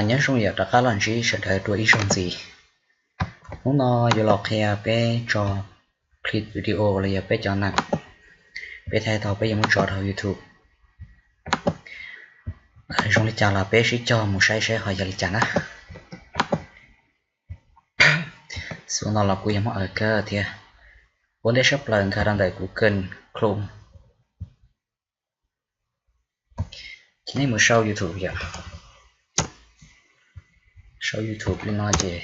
Nyob zoo yom, rov qab los ntsib sawv daws dua ib zaug ntxiv. Hnub no yuav los qhia peb tso clip video los yog peb cov neeg, peb thaij tau peb yuav muab tso rau YouTube. Zoo li cas los peb sib cog mus saib saib ho yog li cas na. Xub no los kuj yog muab aws kawg thiab. Ua ntej tshaj plaws nkag rau ntawm Google Chrome. Ces nej mus sau YouTube yom. Sau YouTube li no ces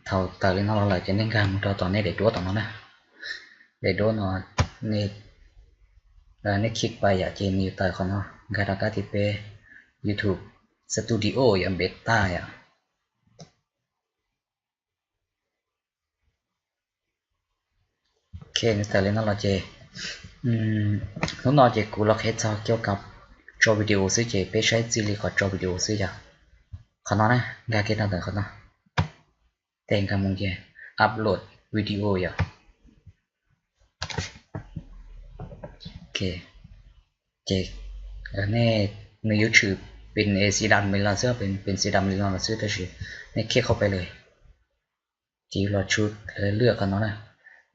thaum tawm li no los lawm ces nej nkag mus rau tom nej daim duab tom no na. Daim duab no nej, nej click pais yom ces nws yuav tawm qhov no, nkag rau kab thib peb, YouTube Studio yom, beta yom. Ok, nws tawm li no los ces hnub no ces kuv los qhia txog coj kom tso video xwb ces peb saib txij li qhov tso video xwb yom. Qhov no na, nkag kiag rau ntawm qhov no, tes nkag mus ces upload video yom. Ok, ces nej, nws yuav tshwm pes xi dam li no xwb, pes xi dam li no xwb, tab sis nej click qhov pes lawm ces yuav los tshuav lwaj qhov no na.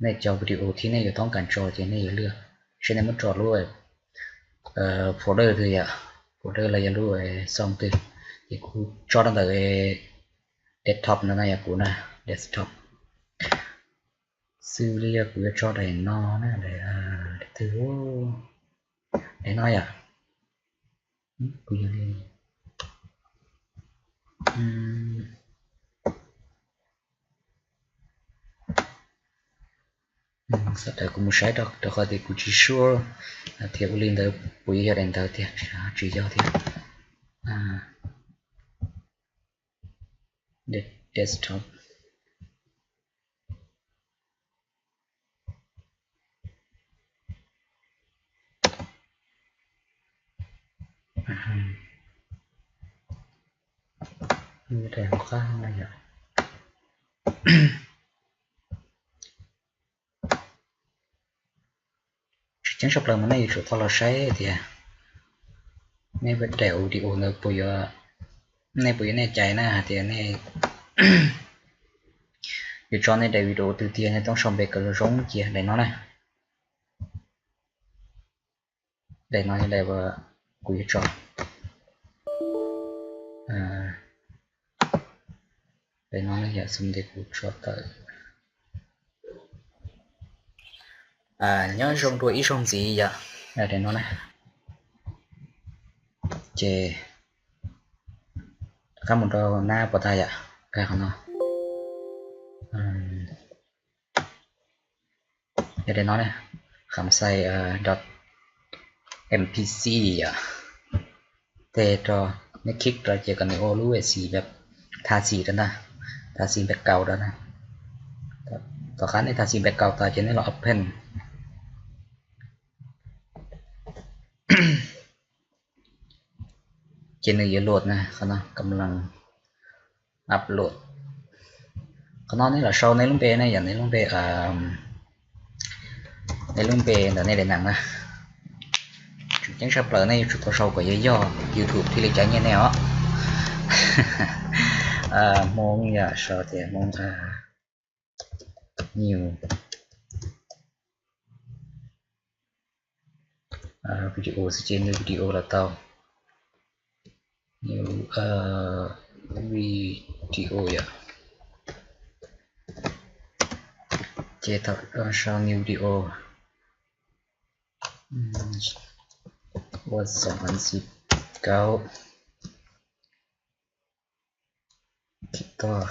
Nej cov video thib nej yuav toob kas tso ces nej yuav lwaj, seb nej muab tso lub folder twg yom, folder los yog lub xoo twg. Ces kuv tso rau ntawm desktop no na, yog kuv na, desktop. Xws li yog kuv yuav tso daim no na, daim twg, daim no yom. Kuv yog li sawv daws kuv mus saib rau qhov tias kuv tsis sure tias ua li ntawd puas yog daim ntawd tiag, tsis yog thiab. Desktop. Daim hauv qab no yom. Tseeb tshaj plaws mas nej yuav tsum tau los saib tias nej daim video ntawd puas yuav, nej puas yuav nej cai na hais tias nej yuav tso nej daim video twg tiag nej toob sau npe kom zoo cia daim no na. Daim no yog daim uas kuv yuav tso. Daim no yog xws li kuv tso tawm. Nyob zoo dua ib zaug ntxiv yom. Daim no na. Ces rov qab mus rau nab pov tas yom, nkag qhov no. Yog daim no na, khamxais dot mpc yom. Tes rau, nej click rau ces kom nws ua lub xim, tha xim rau ntag, tha xim background rau ntag. Tom qab nej tha xim background tas ces nej los open. Ces nws yuav load na, qhov no kam lees upload. Qhov no nej los sau nej lub npe ne, yog nej lub npe, nej lub npe ntawm nej daim nees na. Tseem ceeb tshaj plaws nej yuav tsum tau sau kom yog yog YouTube thiaj li caiv nyiaj nej os. Hmoob yom, sau tias Hmoob new video xwb ces new video los tau. New video yom. Ces thaum sau new video ua xov xim kaub. Kis toj.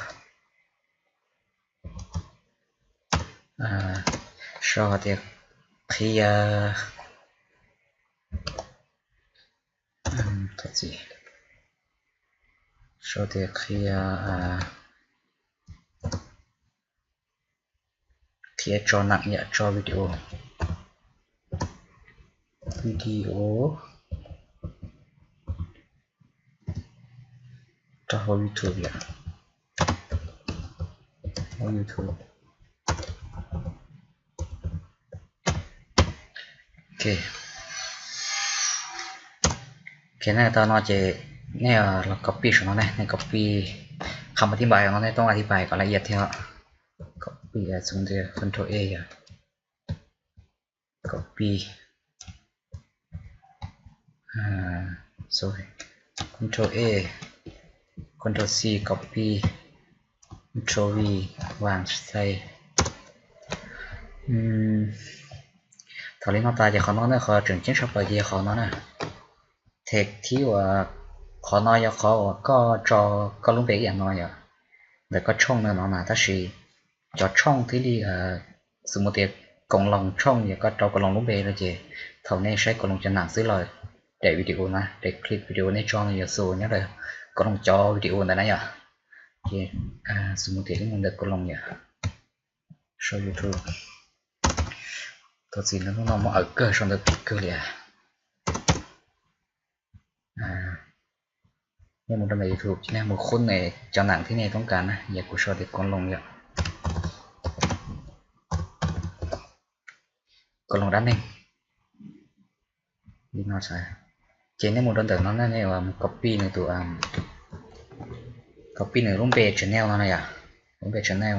Sau hais tias qhia, thov txim, sau tias qhia, qhia tso nam yam tso video. Video rau hauv YouTube yom. Hauv YouTube. Ok. Ok, nej tau no ces nej los copy saum no ne, nej copy qhov ma thib npais no, nej toob a thib npais kom lawv iab thiab. Copy, xws tias control A yom, copy, sorry, control A, control C, copy, control V, và save. Thaum li no tas ces qhov no ne, qhov tseem ceeb tshaj plaws ces yog qhov no na. Text thib uas, qhov no yog qhov uas koj tso koj lub npe ib yam no yom, ntawm koj tshooj no no na, tab sis cov tshooj thiaj li, xws mus tias Koos Loos tshooj, yog koj rau Koos Loos lub npe no ces thaum nej saib Koos Loos cov nam xwb los daim video na, daim clip video nej tso no yuav xus nyob rau Koos Loos cov video ntawd na yom. Ces xws mus tias ib mus ntawm Koos Loos yom, sau YouTube. Thov txim, hnub no muab awm kawg, sau ntawv phem kawg li. Nej mus rau ntawm YouTube ces nej mus khub cov nam thiab nej toob kas na, yog kuv sau tias Koos Loos yom, Koos Loos dab neeg li no. Ces nej mus rau ntawm no na, nej mus copy nws tus, copy nws lub npe channel no na yom, lub npe channel,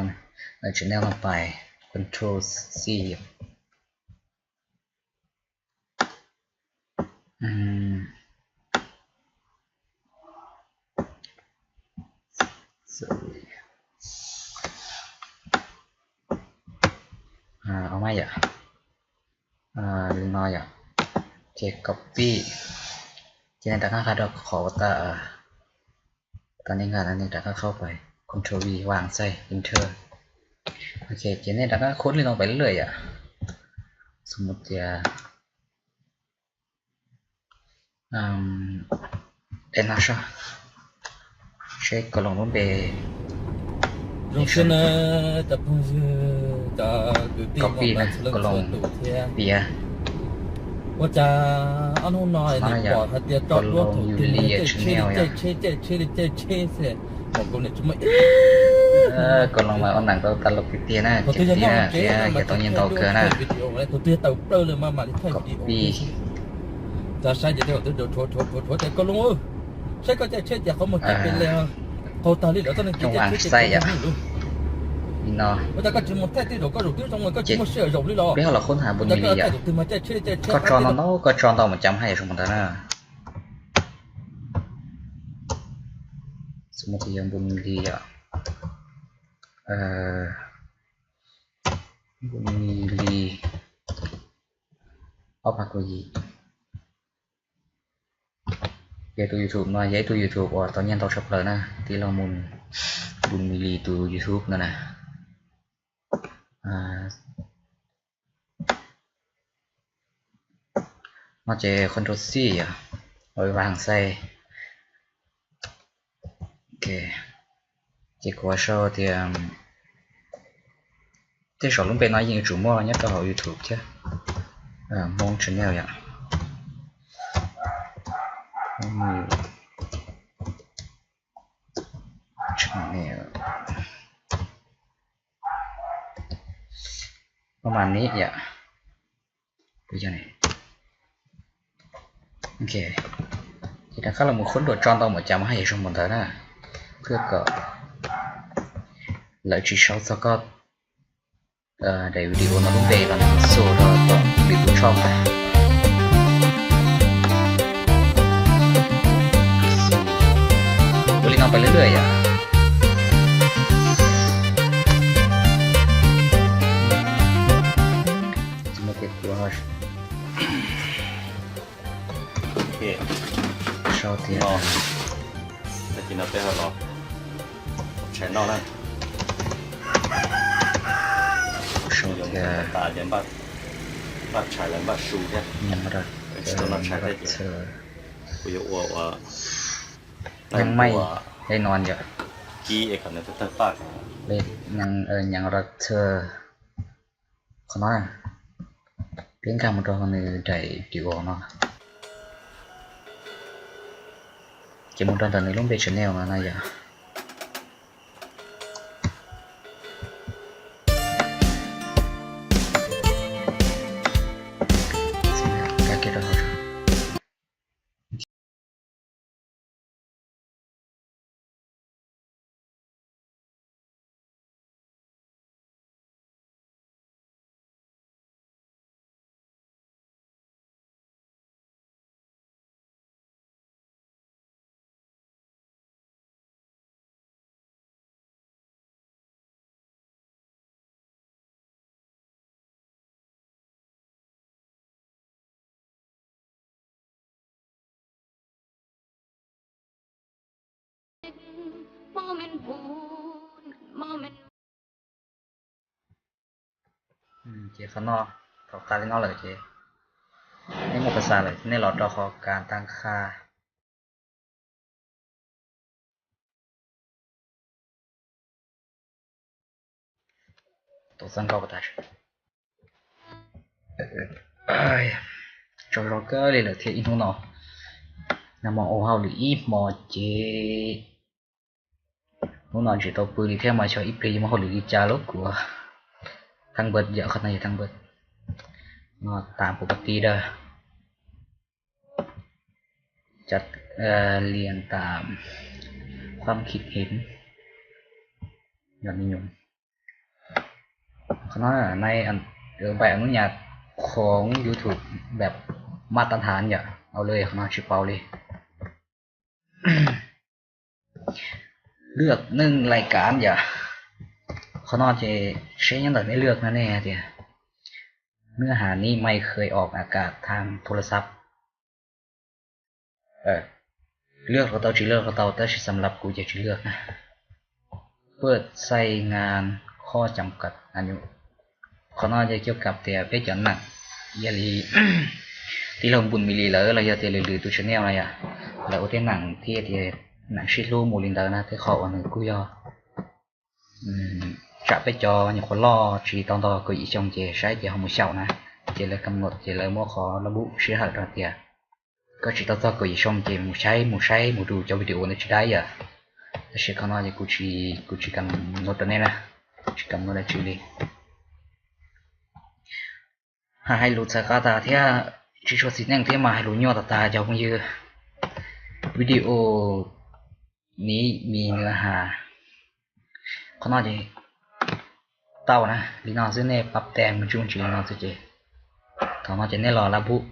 channel no pais, control C. Au mas yom, li no yom, ces copy, ces nej rov qab nqa rau qhov uas tas, tas nej nqa, nej rov qab qhau pais control V, và save, enter. Ok, ces nej rov qab khub li no pais lawm yom. Xws mus tias Em, no saib, saib Koos Loos lub npe. Copy na, Koos Loos piav. Ua cas ob hnub no nws pom hais tias Koos Loos Yu Li channel yom. Koos Loos mas ua neeg tau tas lus tiag tiag na, tiag tiag, yog tau nyiaj ntau kawg na. Copy. Saib koj caij tsheb ces qhov muag caij pes le, qaug tag li lawm, txoj neeg caij tsheb ces qaug tag li lawm. Li no. Ua cas koj tsis mus thaij tej zaum koj zaum twb zoo, koj tsis muaj sij hawm zaum li los? Peb ho los khub ntawm Npus Mis Lis yom. Koj tso ntau ntau, koj tso ntau mus cas haj yam zoo mus ntawd na. Xws mus tias yog Npus Mis Lis yom. Npus Mis Lis ob phav kaum yim. Ces tus YouTube no yog ib tug YouTube uas tau nyiaj ntau tshaj plaws na, tij laug Npus Mis Lis tus YouTube no na. No ces control C yom, và save. Ok, ces kuv sau tias tej zaum lub npe no yeej yuav tsum muaj nyob rau hauv YouTube thiab. Hmoob channel yom. Hmoob channel. Ua mas nim yom. Ok, ces rov qab los mus khub dua tso ntau mus cas mas haj yam zoo mus ntawd na, thiaj kom lawv tsis sau txog koj daim video no lub npe los xus rau tom lwm tus tshooj na. Ua li no pais lwm lwm yom. Sau tias no, tag kis no peb ho los tshais noj na. Sau tias npaj tshais los npaj su thiab. Tsis tau noj tshais thiab ces kuv yuav ua ua, yeej meej li no yom. Kib es kom nws tawg tawg paj. Qhov no peb nkag mus rau nws daim video no, ces mus rau ntawm nws lub npe channel no na yom. Nkag kiag rau hauv. Ces qhov no thaum qab li no lawm ces nej muaj pha xa lawm, nej los rau qhov kas tag qha. Tau xab nkauj tas. Tsaug zog kawg li lawm thiab ib hnub no, nag hmo ua hauj lwm ib hmo ces hnub no tsis tau pw li thiab mas xyov ib pliag yuav muaj hauj lwm li cas lub kuv. Thaj npawj yom, qhov no yog thaj npawj no, tas pus pas ti dawb. Lias tam kham khib hev yog me nyuam. Qhov no nai npais hnub nyas khoov YouTube npais maj tab nthas yom, au lawm qhov no tsis paub li. Lwaj neej lais kav yom, qhov no ces seb nyob ntawm nej lwaj no nej tias เนื้อหานี้ไม่เคยออกอากาศทางโทรศัพท์ lwaj los tau tsis lwaj los tau, tab sis xam lav kuv ces tsis lwaj na. เปิดใช้งาน ข้อจำกัดอายุ qhov no ces kiaj kam tias peb cov neeg yog li tij laug Npun Mis Lis lawm los yog tias lwm lwm tus channel no yom, lawv ua tej neeg thiab tias neeg sib hlub mus li ntawd na, tej qhov uas nws kuj yog tsam peb cov nyuam qhuav loj tsis tau nto kaum yim xyoo ces saib ces ho mus xyaum na, ces lawv kam nom ces lawv muab qhov laj bub sij hawm rau tias koj tsis tau txog kaum yim xyoo ces mus saib mus saib mus rau cov video ntawd tsis dab yom. Tab sis qhov no ces kuv tsis kam nom rau nej na, tsis kam nom dab tsi li. Hais lus txhawv qab tas thiab tsis tshua txiv neej thiab mas hais lus nyuaj tas tas cov phooj ywg. Video ni mi nws has qhov no ces tau na, li no xwb, nej pab tes mus tsuj ntsis li no xwb ces thaum no ces nej los laj bub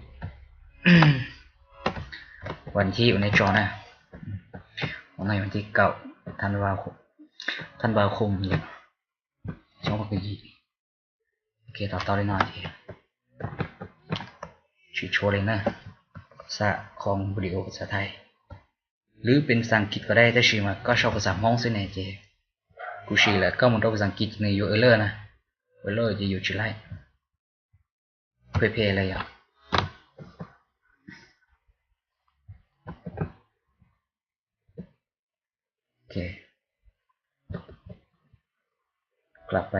vas thib uas nej tso na, qhov no yog vas thib kaum, thaj npaj khum yom, xyoo ob phav kaum yim. Ok, tau tau li no ces tsis tshua li na, xa khoom video xav thaij lwb pes xas kis kom dai, tab sis mas koj sau pes xas Hmoob xwb ne ces kuv sim lawm, koj mus rau pes xas kis ces nws yuav error na, error ces yuav tsis laib, phem phem li yom. Ok, กลับไป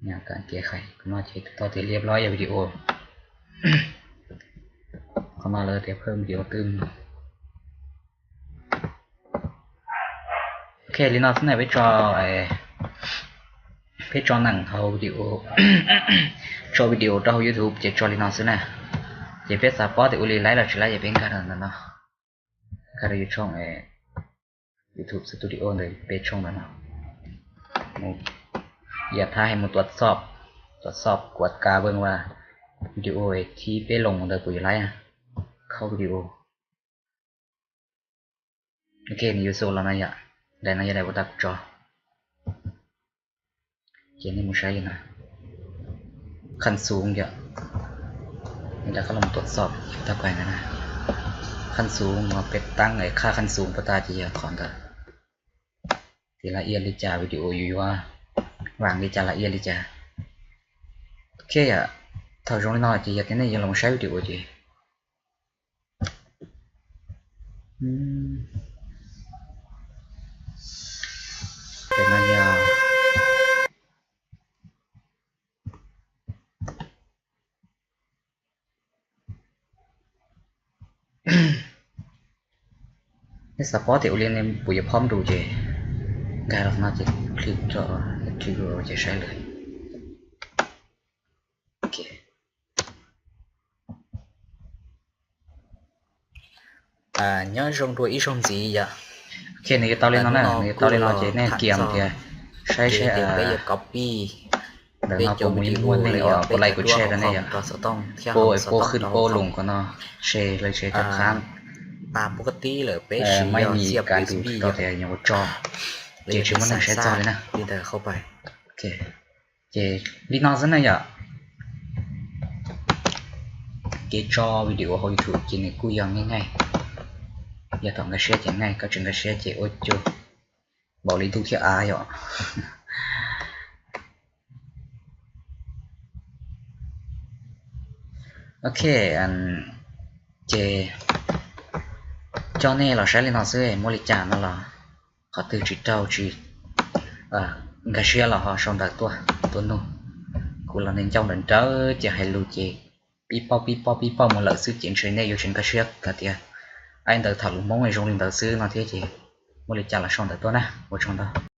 nhàการแก้ไข qhov no ces tau tias เรียบร้อย yog video. Qhov no lawv tias เพิ่มวิดีโอ twg. Ok, li no xwb na, peb tso, peb tso neeg hauv video, tso video rau hauv YouTube ces tso li no xwb na. Ces peb xav paub tias ua li laib los tsis laib ces peb nkag rau ntawm no, nkag rau YouTube Studio ntawm peb tshooj ntawm no. Yam thab hais mus tuav xob, tuav xob kuav kav veej vas video thib peb loos ntawd puas yuav laib, khauj video. Ok, nws yuav xu los no yom, daim no yog daim uas tas kuv tso. Ces nej mus saib li no, khaj xuv yom, rov qab los tuav xob tag pais ntawd na. Khaj xuv no peb tab es khaj khaj xuv puas tas ces yog qhov ntawd. Ces la iaj li cas video yus yuav vam li cas la iaj li cas. Ok, thaum zoo li no ces yog tias nej yuav los saib video ces nej xav paub tias ua li nej puas yuav phob nrus ces nkag rau no ces click rau click rau ces saib lawm. Ok. Nyob zoo dua ib zaug ntxiv yom. Ok, nws yuav tau li no na, nws yuav tau li no ces nej kiam tias saib seb peb yuav copy ntawm no puas muaj neeg uas puas like kuv tshiab rau nej yom, puas puas khwb puas loos qhov no, share lawv tsev rov qab. Mas yog kav tus tau tias nyuam qhuav tso ces tsis muaj neeg saib txog li na. Ces li no xwb na yom. Kev tso video hauv YouTube ces nws kuj yog nyij nyij. Yog thaum nkag siab ces nej, koj tsis nkag siab ces ua cuag npaum li ntuj thiab av yom. Ok, ces coj nej los saib li no xwb, muaj li cas no los qhov twg tsis raug tsis nkag siab los ho sau ntawv tuaj, tuaj nug. Kuv los neeg ncauj nrawm nrawv ces hais lus ces pib pauj pib pauj pib pauj mus lawm xwb ces ntshe nej yuav tsis nkag siab hais tias, aib, ntawv tham lus Hmoob zoo li ntawd xwb no thiab ces muaj li cas los sau ntawv tuaj na, ua tsaug ntau.